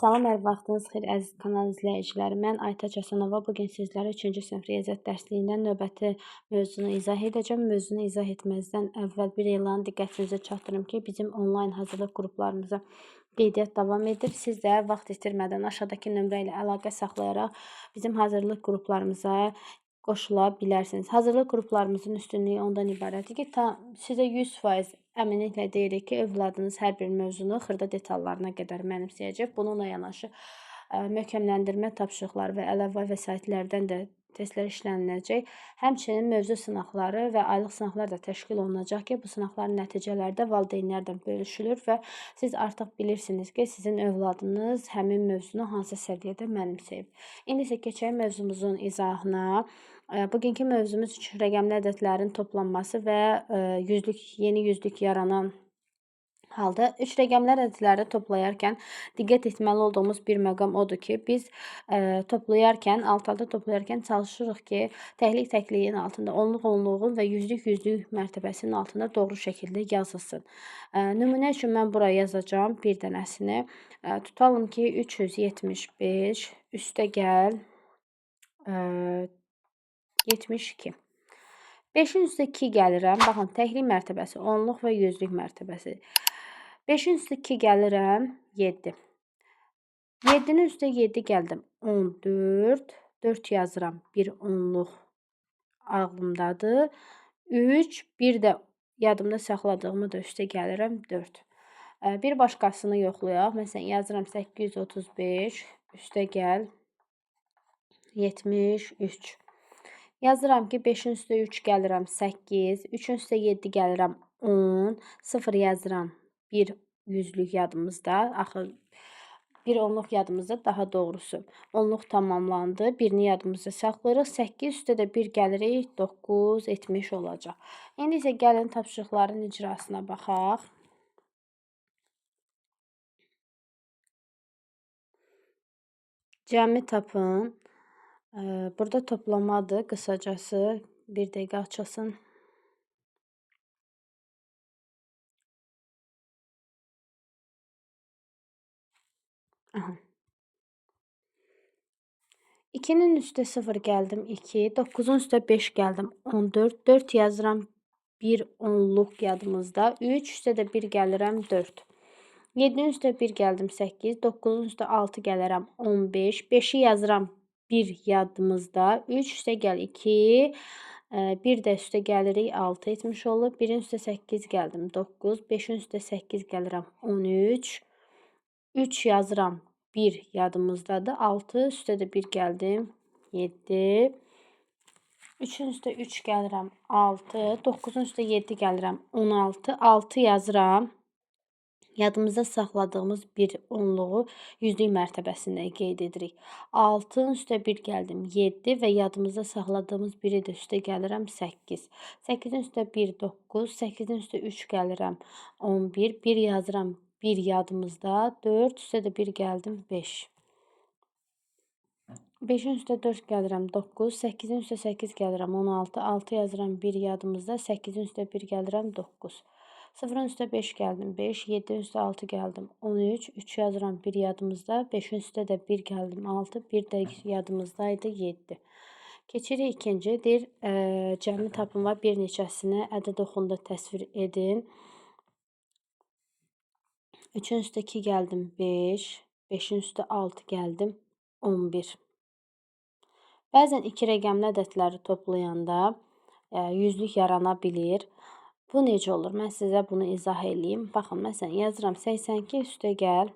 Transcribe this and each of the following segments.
Salam, hər vaxtınız xeyir əziz kanal izləyiciləri. Mən Aytaç Həsənova. Bu gün sizlərə 3-cü sinif riyaziyyat dərsliyindən növbəti mövzunu izah edəcəm. Mövzunu izah etməzdən əvvəl bir elanı diqqətinizə çatdırım ki, bizim onlayn hazırlıq qruplarımıza qeydiyyat davam edir. Siz də vaxt itirmədən aşağıdakı nömrə ilə əlaqə saxlayaraq bizim hazırlıq qruplarımıza qoşula bilərsiniz. Hazırlıq qruplarımızın üstünlüyü ondan ibarətdir ki, sizə 100% əminliklə deyirik ki, övladınız hər bir mövzunu xırda detallarına qədər mənimsəyəcək. Bununla yanaşı möhkəmləndirmə tapşırıqları və əlavə vəsaitlərdən də testlər işləniləcək. Həmçinin mövzu sınaqları və aylıq sınaqlar da təşkil olunacaq ki, bu sınaqların nəticələri də valideynlərlə bölüşülür və siz artıq bilirsiniz ki, sizin övladınız həmin mövzunu hansı səviyyədə mənimsəyib. İndi isə keçək mövzumuzun izahına. Bugünkü mövzumuz üç rəqəmli ədədlərin toplanması və yüzlük, yeni yüzlük yaranan halda üç rəqəmli ədədləri toplayarkən diqqət etməli olduğumuz bir məqam odur ki, biz toplayarkən, alt-alta toplayarkən çalışırıq ki, təklik təkliyin altında, onluq onluğun və yüzlük yüzlük mərtəbəsinin altında doğru şəkildə yazılsın. Nümunə üçün mən buraya yazacağam bir dənəsini. Tutalım ki, 375 üstə gəl 72. 5-in üstə 2 gəlirəm. Baxın, təklik mərtəbəsi, onluq və yüzlük mərtəbəsi. 5-in üstə 2 gəlirəm, 7. 7-nin üstə 7 gəldim, 14. 4 yazıram, bir onluq ağlımdadır. 3, bir də yadımda saxladığımı da üstə gəlirəm, 4. Bir başqasını yoxlayaq. Məsələn, yazıram 835, üstə gəl 73. Yazıram ki, 5-in üstə 3 gəlirəm, 8, 3-ün üstə 7 gəlirəm, 10, 0 yazıram, 1 yüzlük yadımızda, axı bir onluq yadımızda daha doğrusu. Onluq tamamlandı, birini yadımızda saxlayırıq, 8 üstə də 1 gəlirik, 9 etmiş olacaq. İndi isə gəlin tapşırıqların icrasına baxaq. Cəmi tapın. Burada toplamadır, qısacası. Bir dəqiqə açılsın. Aha. 2-nin üstə 0 gəldim, 2. 9-un üstə 5 gəldim, 14. 4 yazıram, 1 onluq yadımızda. 3 üstə də 1 gəlirəm, 4. 7-nin üstə 1 gəldim, 8. 9-un üstə 6 gəlirəm, 15. 5-i yazıram, 1 yadımızda. 3 üstə gəl 2. 1 də üstə gəlirik, 6 etmiş olur. 1-in üstə 8 gəldim, 9. 5-in üstə 8 gəlirəm, 13. 3 yazıram, 1 yadımızdadır. 6 üstə də 1 gəldim, 7. 3-ün üstə 3 gəlirəm, 6. 9-un üstə 7 gəlirəm, 16. 6 yazıram. Yadımızda saxladığımız bir onluğu yüzlük mərtəbəsində qeyd edirik. 6-nın üstə 1 gəldim, 7 və yadımızda saxladığımız biri də üstə gəlirəm, 8. 8-in üstə 1, 9, 8-in üstə 3 gəlirəm, 11, 1 yazıram, 1 yadımızda, 4 üstə də 1 gəldim, 5. 5-in üstə 4 gəlirəm, 9, 8-in üstə 8 gəlirəm, 16, 6 yazıram, 1 yadımızda, 8-in üstə 1 gəlirəm, 9. 0-ın üstə 5 gəldim, 5, 7-nin üstə 6 gəldim, 13, 3 yazıram, 1 yadımızda, 5-in üstə də 1 gəldim, 6, 1 də yadımızdaydı, 7. Keçirik ikinci, deyir, cəmi tapın və bir neçəsini ədəd oxunda təsvir edin. 3-ün üstə 2 gəldim, 5, 5-in üstə 6 gəldim, 11. Bəzən iki rəqəmli ədədləri toplayanda yüzlük yarana bilir. Bu necə olur? Mən sizə bunu izah eləyim. Baxın, məsələn, yazıram 82 üstə gəl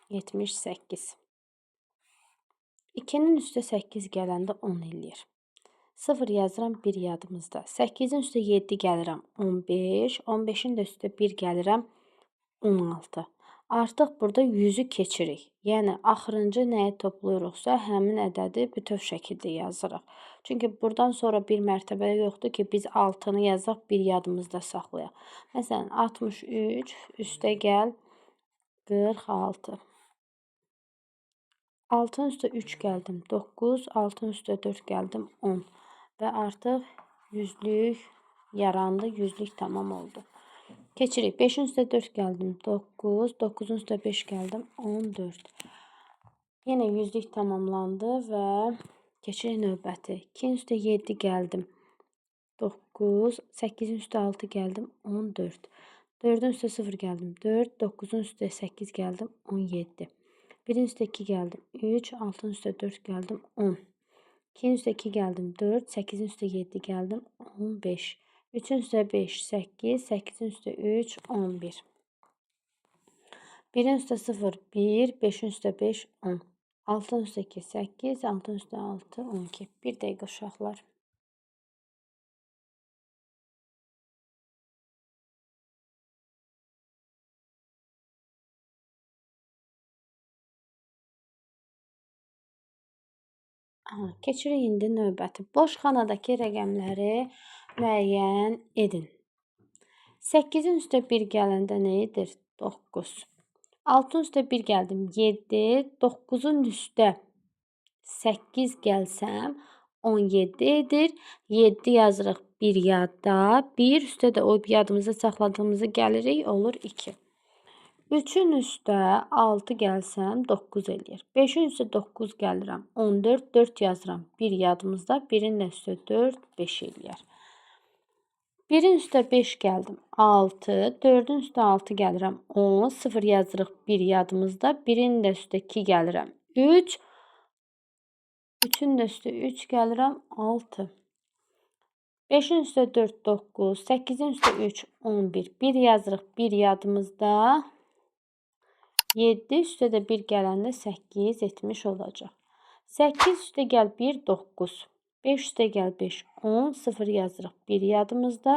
78. 2-nin üstə 8 gələndə 10 eləyir. 0 yazıram 1 yadımızda. 8-in üstə 7 gəlirəm 15. 15-in də üstə 1 gəlirəm 16. Artıq burada 100-ü keçirik. Yəni, axırıncı nəyi toplayırıqsa, həmin ədədi bütöv şəkildə yazırıq. Çünki buradan sonra bir mərtəbə yoxdur ki, biz 6-nı yazaq, bir yadımızda saxlayaq. Məsələn, 63 üstə gəl 46. 6-nın üstə 3 gəldim, 9, 6-nın üstə 4 gəldim, 10. Və artıq yüzlük yarandı, yüzlük tamam oldu. Keçirik. 5-in üstə 4 gəldim. 9. 9-un üstə 5 gəldim. 14. Yenə yüzlük tamamlandı və keçirik növbəti. 2-nin üstə 7 gəldim. 9, 8-in üstə 6 gəldim. 14. 4-ün üstə 0 gəldim. 4, 9-un üstə 8 gəldim. 17. 1-in üstə 2 gəldim. 3, 6-nın üstə 4 gəldim. 10. 2-nin üstə 2 gəldim. 4, 8-in üstə 7 gəldim. 15. 3-ün üstə 5, 8, 8-in üstə 3, 11. 1-in üstə 0, 1, 5-in üstə 5, 10. 6-nın üstə 2, 8, 6-nın üstə 6, 12. Bir dəqiqə uşaqlar. Aha, keçirik indi növbəti. Boş xanadakı rəqəmləri müəyyən edin. 8-in üstə 1 gələndə nə edir? 9. 6-nın üstə 1 gəldim. 7. 9-un üstə 8 gəlsəm 17 edir. 7 yazırıq 1 yadda. 1 üstə də o yadımızda saxladığımızı gəlirik. Olur 2. 3-ün üstə 6 gəlsəm 9 eləyir. 5-in üstə 9 gəlirəm. 14, 4 yazıram. 1 yadımızda. 1-in də üstə 4, 5 eləyər. 1-in üstə 5 gəldim. 6, 4-ün üstə 6 gəlirəm. 10, 0 yazırıq 1 yadımızda. 1-in də üstə 2 gəlirəm. 3, 3-ün də üstə 3 gəlirəm. 6. 5-in üstə 4, 9, 8-in üstə 3, 11. 1 yazırıq 1 yadımızda. 7 üstə də 1 gələndə 8 etmiş olacaq. 8 üstə gəl 1, 9. 5 üstə gəl 5, 10. 0 yazırıq 1 yadımızda.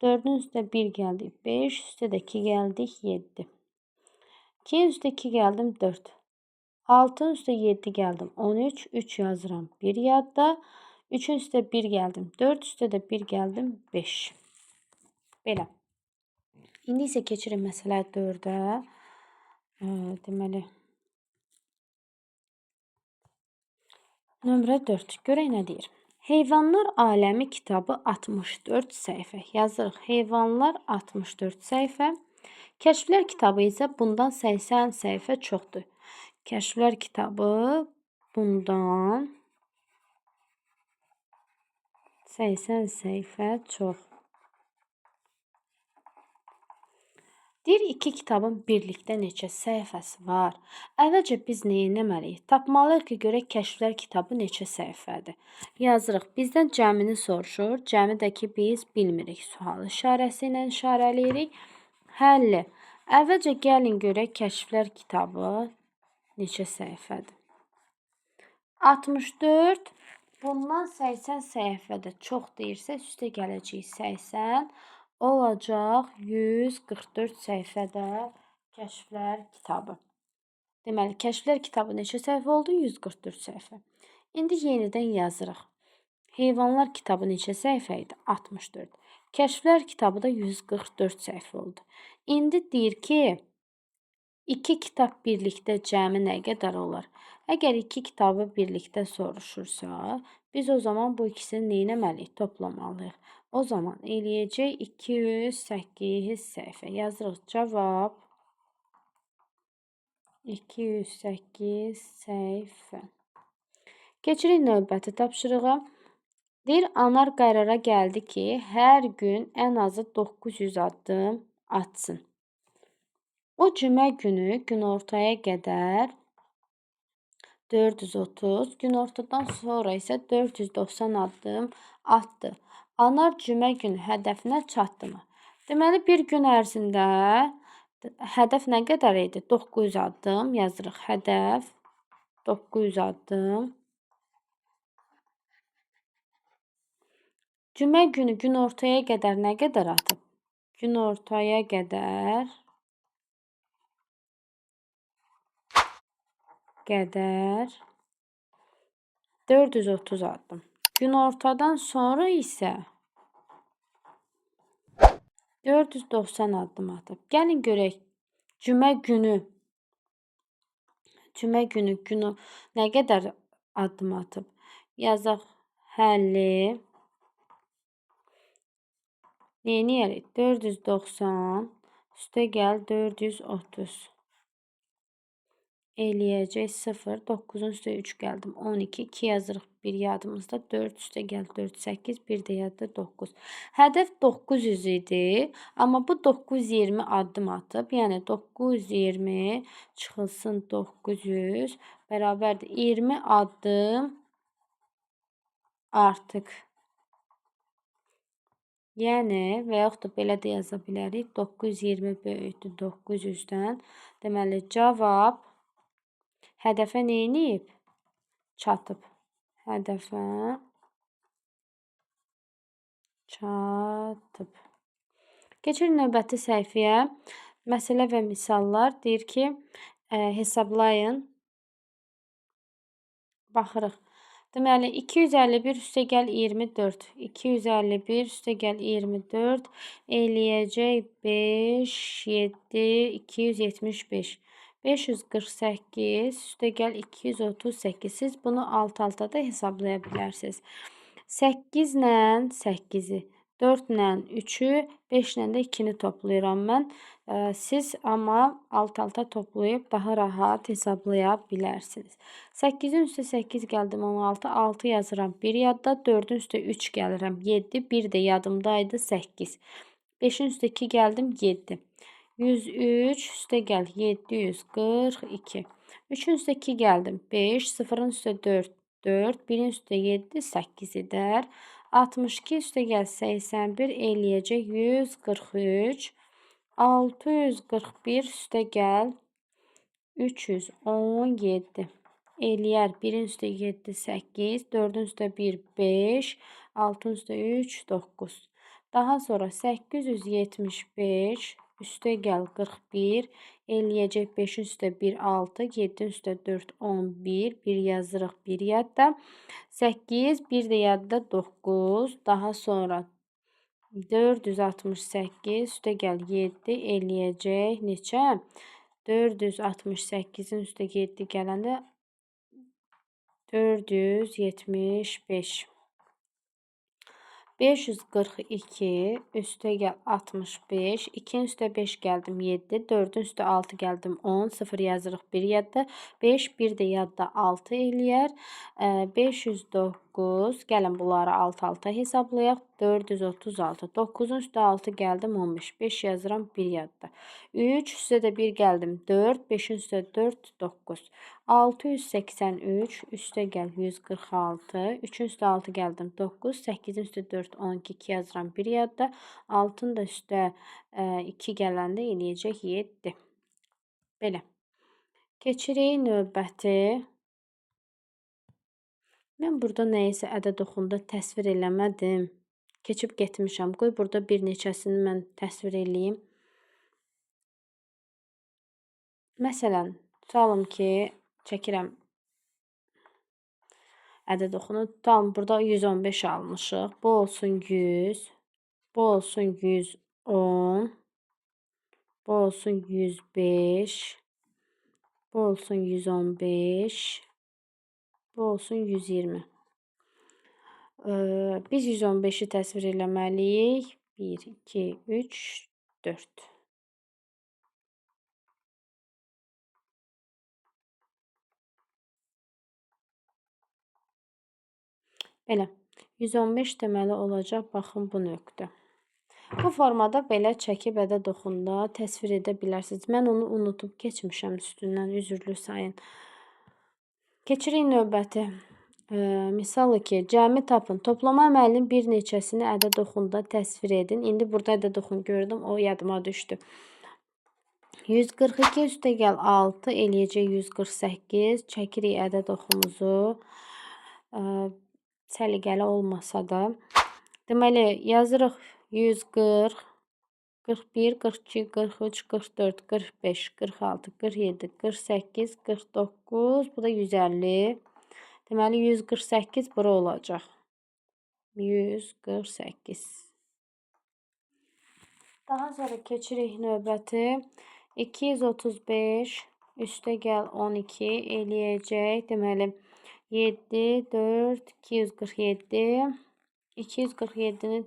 4-ün üstə 1 gəldik 5, üstə də 2 gəldik 7. 2-nin üstə 2 gəldim 4. 6-nın üstə 7 gəldim 13, 3 yazıram 1 yadda. 3-ün üstə 1 gəldim 4, üstə də 1 gəldim 5. Belə. İndi isə keçirik məsələ 4-ə. Deməli, nömrə 4. Görək nə deyir. Heyvanlar aləmi kitabı 64 səhifə. Yazırıq. Heyvanlar 64 səhifə. Kəşflər kitabı isə bundan 80 səhifə çoxdur. Kəşflər kitabı bundan 80 səhifə çox. Deyir, iki kitabın birlikdə neçə səhifəsi var? Əvvəlcə biz nə etməliyik? Tapmalıyıq ki, görək kəşflər kitabı neçə səhifədir. Yazırıq. Bizdən cəmini soruşur. Cəmi də ki, biz bilmirik. Sual işarəsi ilə işarələyirik. Həlli. Əvvəlcə gəlin görək kəşflər kitabı neçə səhifədir. 64. Bundan 80 səhifədə çox deyirsə, üstə gələcək 80. Olacaq 144 səhifədə kəşflər kitabı. Deməli, kəşflər kitabı neçə səhifə oldu? 144 səhifə. İndi yenidən yazırıq. Heyvanlar kitabı neçə səhifə idi? 64. Kəşflər kitabı da 144 səhifə oldu. İndi deyir ki, iki kitab birlikdə cəmi nə qədər olar? Əgər iki kitabı birlikdə soruşursa, biz o zaman bu ikisini nə etməliyik? Toplamalıyıq. O zaman eləyəcək 208 səhifə. Yazırıq cavab 208 səhifə. Keçirik növbəti tapşırığa. Deyir, Anar qərara gəldi ki, hər gün ən azı 900 addım atsın. O cümə günü günortaya qədər 430, günortadan sonra isə 490 addım atdı. Anar cümə günü hədəfinə çatdı mı? Deməli, bir gün ərzində hədəf nə qədər idi? 900 addım yazırıq. Hədəf 900 addım. Cümə günü günortaya qədər nə qədər atıb? Günortaya qədər 430 addım. Günortadan sonra isə 490 addım atıb. Gəlin görək cümə günü günü nə qədər addım atıb? Yazaq həlli. Neyniyərik? 490 üstə gəl 430. Eləyəcək 0. 9-un üstə 3 gəldim. 12. 2 yazırıq 1 yadımızda. 4 üstə gəl 4, 8. 1 də yadda 9. Hədəf 900 idi. Amma bu 920 addım atıb. Yəni 920 çıxılsın 900 bərabərdir 20 addım artıq. Yəni və yaxud da belə də yaza bilərik. 920 böyükdür 900-dən. Deməli, cavab hədəfə neyniyib? Çatıb. Hədəfə çatıb. Keçirik növbəti səhifəyə. Məsələ və misallar deyir ki, hesablayın. Baxırıq. Deməli, 251 üstə gəl 24. 251 üstə gəl 24 eləyəcək 5, 7, 275. 548 üstə gəl 238. Siz bunu alt-alta da hesablaya bilərsiniz. 8 ilə 8-i, 4 ilə 3-ü, 5 ilə də 2-ni toplayıram mən. Siz amma alt-alta toplayıb daha rahat hesablaya bilərsiniz. 8-in üstə 8 gəldim 16, 6 yazıram 1 yadda, 4-ün üstə 3 gəlirəm 7, 1 də yadımdaydı 8. 5-in üstə 2 gəldim 7. 103 üstə gəl 742. 3-ün üstə 2 gəldim 5, 0-ın üstə 4, 4, 1-in üstə 7, 8 edər. 62 üstə gəl 81 eləyəcək 143. 641 üstə gəl 317 eləyər. 1-in üstə 7, 8, 4-ün üstə 1, 5, 6-ın üstə 3, 9. Daha sonra 875 üstə gəl 41 eləyəcək 5-in üstə 1, 6, 7-in üstə 4, 11, 1 yazırıq 1 yadda. 8, 1 də yadda 9, daha sonra 468 üstə gəl 7 eləyəcək neçə? 468-in üstə 7 gələndə 475. 542 üstə gəl 65, 2-nin üstə 5 gəldim 7, 4-ün üstə 6 gəldim 10, 0 yazırıq 1 yadda, 5, 1 də yadda 6 eləyər, 509, gəlin bunları alt-alta hesablayaq, 436, 9-un üstə 6 gəldim 15, 5 yazıram 1 yadda, 3 üstə də 1 gəldim 4, 5-in üstə 4, 9, 683 üstə gəl 146, 3-ün üstə 6 gəldim 9, 8-in üstə 4, 12, 2 yazıram 1 yadda, 6-nın da üstə 2 gələndə eləyəcək 7. Belə. Keçirik növbəti. Mən burada nəyisə ədəd oxunda təsvir eləmədim. Keçib getmişəm. Qoy burada bir neçəsini mən təsvir eləyim. Məsələn, tutalım ki, çəkirəm ədəd oxunu. Tutalım, burada 115 almışıq. Bu olsun 100, bu olsun 110, bu olsun 105, bu olsun 115, bu olsun 120. Biz 115-i təsvir eləməliyik. 1, 2, 3, 4. Belə, 115 deməli olacaq, baxın bu nöqtə. Bu formada belə çəkib ədəd oxunda təsvir edə bilərsiniz. Mən onu unutub keçmişəm üstündən, üzrlü sayın. Keçirik növbəti. Misal 2. Cəmi tapın. Toplama əməlinin bir neçəsini ədəd oxunda təsvir edin. İndi burada ədəd oxunu gördüm, o yadıma düşdü. 142 üstə gəl 6 eləyəcək 148. Çəkirik ədəd oxumuzu. Səliqəli olmasa da. Deməli, yazırıq 140, 41, 42, 43, 44, 45, 46, 47, 48, 49, bu da 150. Deməli, 148 bura olacaq. 148. Daha sonra keçirik növbəti. 235 üstə gəl 12 eləyəcək. Deməli, 7, 4, 247. 247-ni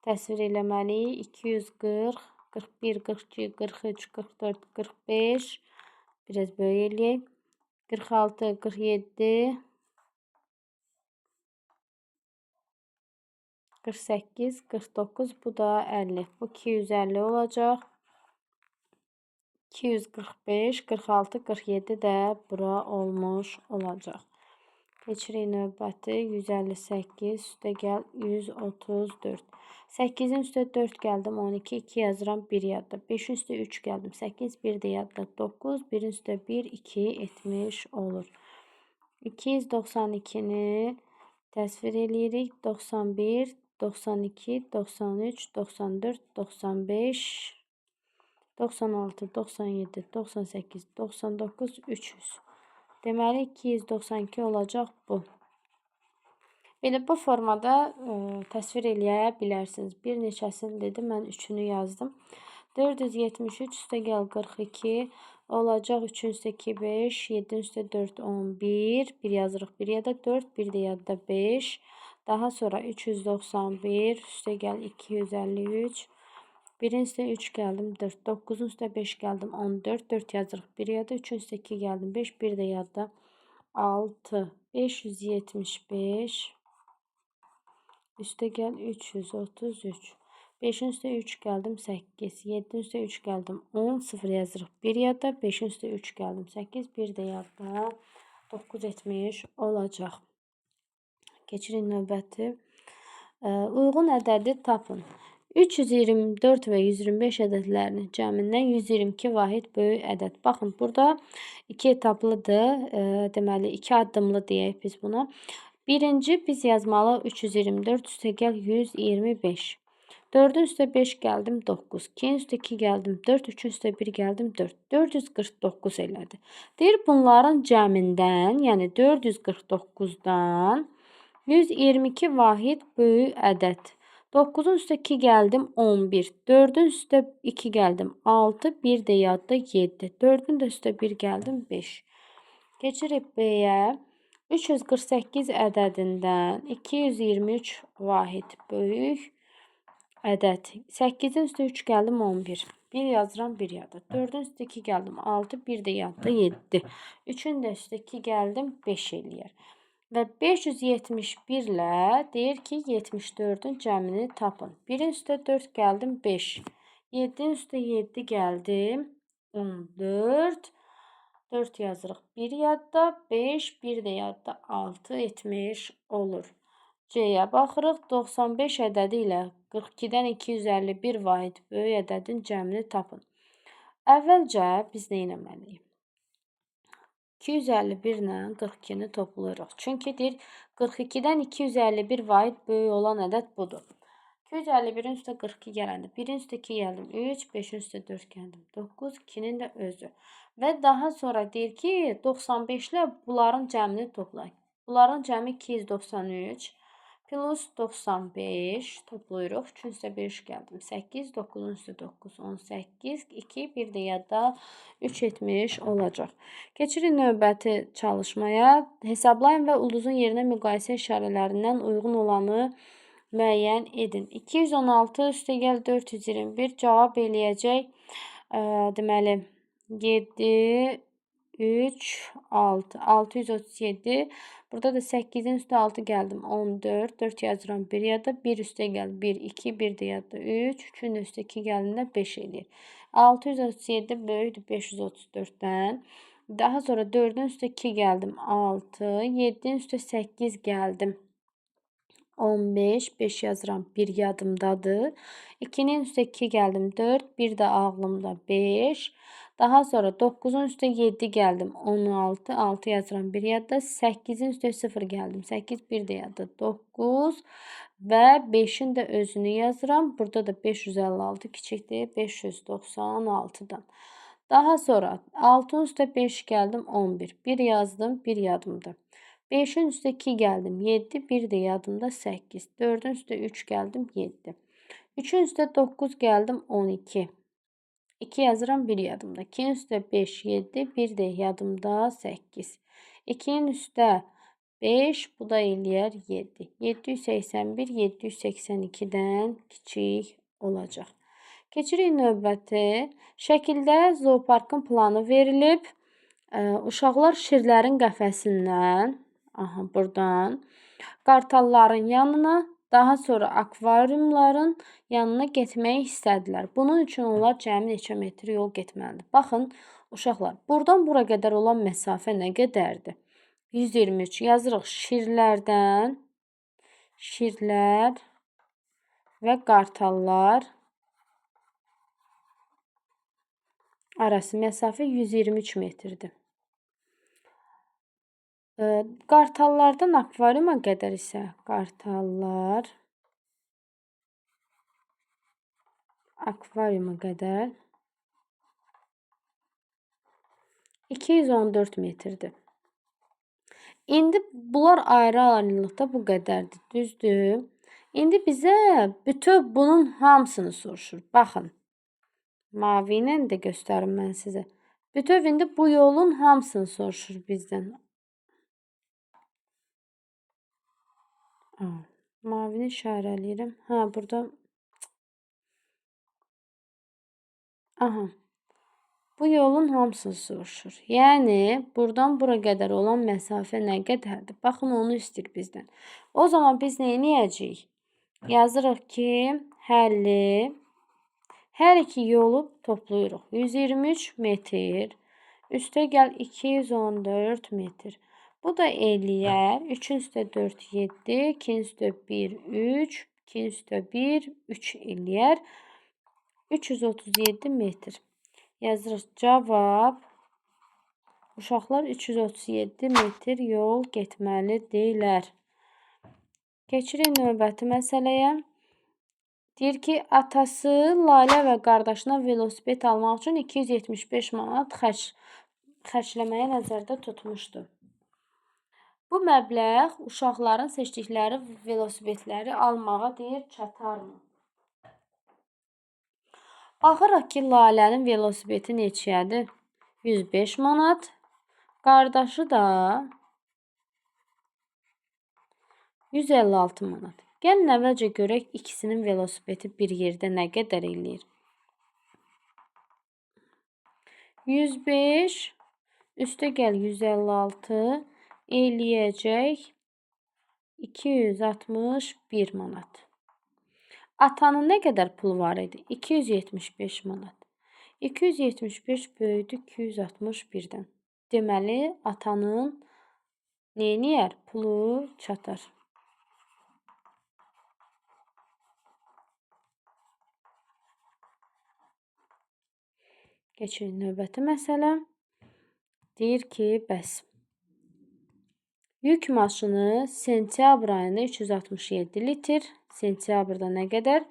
təsvir eləməliyik. 240, 41, 42, 43, 44, 45, Biraz böyük eləyək. 46, 47, 48, 49, bu da 50. Bu 250 olacaq. 245, 46, 47 də bura olmuş olacaq. Keçirik növbəti 158, üstə gəl 134. 8-in üstə 4 gəldim, 12, 2 yazıram, 1 yadda. 5-in üstə 3 gəldim, 8, 1 də yadda, 9, 1-in üstə 1, 2 etmiş olur. 292-ni təsvir eləyirik. 91, 92, 93, 94, 95, 96, 97, 98, 99, 300. Deməli, 292 olacaq bu. Belə bu formada təsvir eləyə bilərsiniz. Bir neçəsini dedim, mən 3-ünü yazdım. 473 üstə gəl 42 olacaq. 3-ün üstə 2, 5, 7-nin üstə 4, 11. 1 yazırıq 1 ya da 4, 1 də yadda 5. Daha sonra 391 üstə gəl 253. 1-in üstə 3 gəldim 4, 9-un üstə 5 gəldim 14, 4 yazırıq 1 yadda, 3-ün üstə 2 gəldim 5, 1 də yadda 6, 575 üstə gəl 333, 5-in üstə 3 gəldim 8, 7-in üstə 3 gəldim 10, 0 yazırıq 1 yadda, 5-in üstə 3 gəldim 8, 1 də yadda 9 etmiş olacaq. Keçirik növbəti. Uyğun ədədi tapın. 324 və 125 ədədlərinin cəmindən 122 vahid böyük ədəd. Baxın, burada iki etaplıdır. Deməli, iki addımlı deyək biz buna. Birinci, biz yazmalıyıq 324 üstə gəl 125. 4-ün üstə 5 gəldim 9. 2-nin üstə 2 gəldim 4. 3-ün üstə 1 gəldim 4. 449 elədi. Deyir, bunların cəmindən, yəni 449-dan 122 vahid böyük ədəd. 9-un üstə 2 gəldim 11. 4-ün üstə 2 gəldim 6. 1 də yadda 7. 4-ün də üstə 1 gəldim 5. Keçirik B-yə. 348 ədədindən 223 vahid böyük ədəd. 8-in üstə 3 gəldim 11. 1 yazıram 1 yadda. 4-ün üstə 2 gəldim 6. 1 də yadda 7. 3-ün də üstə 2 gəldim 5 eləyər. Və 571 ilə deyir ki, 74-ün cəmini tapın. 1-in üstə 4 gəldim 5. 7-in üstə 7 gəldim 14. 4 yazırıq 1 yadda, 5, 1 də yadda 6 etmiş olur. C-yə baxırıq. 95 ədədi ilə 42-dən 251 vahid böyük ədədin cəmini tapın. Əvvəlcə biz nə etməliyik? 251 ilə 42-ni toplayırıq. Çünki deyir, 42-dən 251 vahid böyük olan ədəd budur. 251-in üstə 42 gələndə 1-in üstə 2 gəldim 3, 5-in üstə 4 gəldim 9, 2-nin də özü. Və daha sonra deyir ki, 95 ilə bunların cəmini toplayaq. Bunların cəmi 293 plus 95 toplayırıq. 3-ün üstə 5 gəldim 8, 9-un üstə 9, 18, 2, 1 də yadda 3 etmiş olacaq. Keçirik növbəti çalışmaya. Hesablayın və ulduzun yerinə müqayisə işarələrindən uyğun olanı müəyyən edin. 216 üstə gəl 421 cavab eləyəcək. Deməli, 7, 3, 6, 637. Burada da 8-in üstə 6 gəldim 14, 4 yazıram 1 yadda, 1 üstə gəl 1, 2, 1 də yadda 3, 3-ün də üstə 2 gəldiyində 5 eləyir. 637 böyükdür 534-dən. Daha sonra 4-ün üstə 2 gəldim 6, 7-in üstə 8 gəldim 15, 5 yazıram 1 yadımdadır. 2-nin üstə 2 gəldim 4, 1 də ağlımda 5. Daha sonra 9-un üstə 7 gəldim 16, 6 yazıram 1 yadda, 8-in üstə 0 gəldim 8, 1 də yadda 9 və 5-in də özünü yazıram. Burada da 556 kiçikdir 596-dan. Daha sonra 6-ın üstə 5 gəldim 11, 1 yazdım 1 yadımda. 5-in üstə 2 gəldim 7, 1 də yadımda 8, 4-ün üstə 3 gəldim 7, 3-ün üstə 9 gəldim 12. 2 yazıram 1 yadımda. 2-nin üstə 5, 7, 1 də yadımda 8. 2-nin üstə 5, bu da eləyər 7. 781, 782-dən kiçik olacaq. Keçirik növbəti. Şəkildə zooparkın planı verilib. Uşaqlar şirlərin qəfəsindən, aha, buradan, qartalların yanına, daha sonra akvariumların yanına getmək istədilər. Bunun üçün onlar cəmi neçə metr yol getməlidir? Baxın, uşaqlar, buradan bura qədər olan məsafə nə qədərdir? 123 yazırıq şirlərdən, şirlər və qartallar arası məsafə 123 metrdir. Qartallardan akvariuma qədər isə qartallar akvariuma qədər 214 metrdir. İndi bunlar ayrı-ayrılıqda bu qədərdir, düzdür? İndi bizə bütöv bunun hamısını soruşur. Baxın, mavi ilə də göstərim mən sizə. Bütöv indi bu yolun hamısını soruşur bizdən. Mavini işarələyirəm. Hə, burada. Aha. Bu yolun hamısını soruşur. Yəni, buradan bura qədər olan məsafə nə qədərdir? Baxın, onu istəyir bizdən. O zaman biz nə eləyəcəyik? Yazırıq ki, həlli hər iki yolu toplayırıq. 123 metr, üstə gəl 214 metr. Bu da eləyər. 3-ün üstə 4, 7, 2-nin üstə 1, 3, 2-nin üstə 1, 3 eləyər. 337 metr. Yazırıq cavab. Uşaqlar 337 metr yol getməlidirlər. Keçirik növbəti məsələyə. Deyir ki, atası Lalə və qardaşına velosiped almaq üçün 275 manat xərcləməyi nəzərdə tutmuşdu. Bu məbləğ uşaqların seçdikləri velosipedləri almağa deyir, çatarmı? Baxırıq ki, Lalənin velosipedi neçəyədir? 105 manat. Qardaşı da 156 manat. Gəlin əvvəlcə görək ikisinin velosipedi bir yerdə nə qədər eləyir. 105 üstə gəl 156 eləyəcək 261 manat. Atanın nə qədər pulu var idi? 275 manat. 275 böyüdü 261-dən. Deməli, atanın neyniyər? Pulu çatar. Keçirik növbəti məsələ. Deyir ki, bəs yük maşını sentyabr ayında 367 litr. Sentyabrda nə qədər?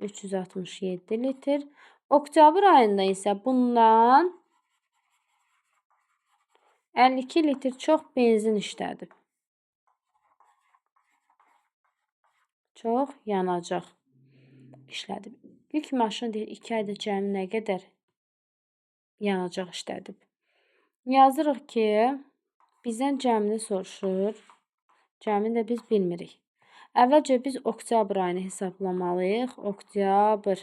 367 litr. Oktyabr ayında isə bundan 52 litr çox benzin işlədib. Çox yanacaq işlədib. Yük maşını deyir, 2 ayda cəmi nə qədər yanacaq işlədib. Yazırıq ki, bizdən cəmini soruşur. Cəmini də biz bilmirik. Əvvəlcə biz oktyabr ayını hesablamalıyıq. Oktyabr.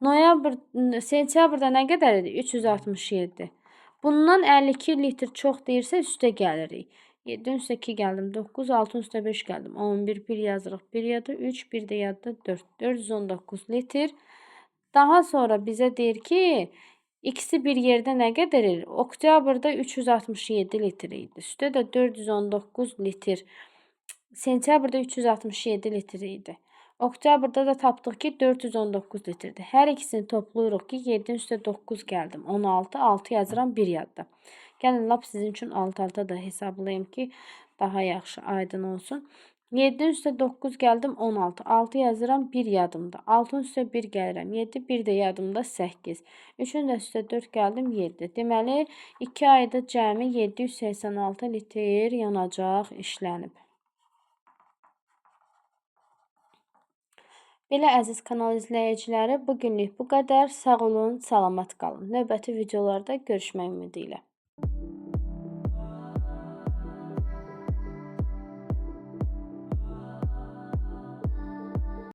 Noyabr, sentyabrda nə qədər idi? 367. Bundan 52 litr çox deyirsə üstə gəlirik. 7-nin üstə 2 gəldim, 9, 6-nın üstə 5 gəldim. 11, 1 yazırıq. 1 yadda 3, 1 də yadda 4. 419 litr. Daha sonra bizə deyir ki, ikisi bir yerdə nə qədər edir? Oktyabrda 367 litr idi. Üstə də 419 litr. Sentyabrda 367 litr idi. Oktyabrda da tapdıq ki, 419 litrdir. Hər ikisini toplayırıq ki, 7-nin üstə 9 gəldim. 16, 6 yazıram 1 yadda. Gəlin, lap sizin üçün alt-alta da hesablayayım ki, daha yaxşı aydın olsun. 7-nin üstə 9 gəldim, 16. 6 yazıram, 1 yadımda. 6-nın üstə 1 gəlirəm, 7, 1 də yadımda 8. 3-ün də üstə 4 gəldim, 7. Deməli, 2 ayda cəmi 786 litr yanacaq işlənib. Belə əziz kanal izləyiciləri, bugünlük bu qədər. Sağ olun, salamat qalın. Növbəti videolarda görüşmək ümidi ilə.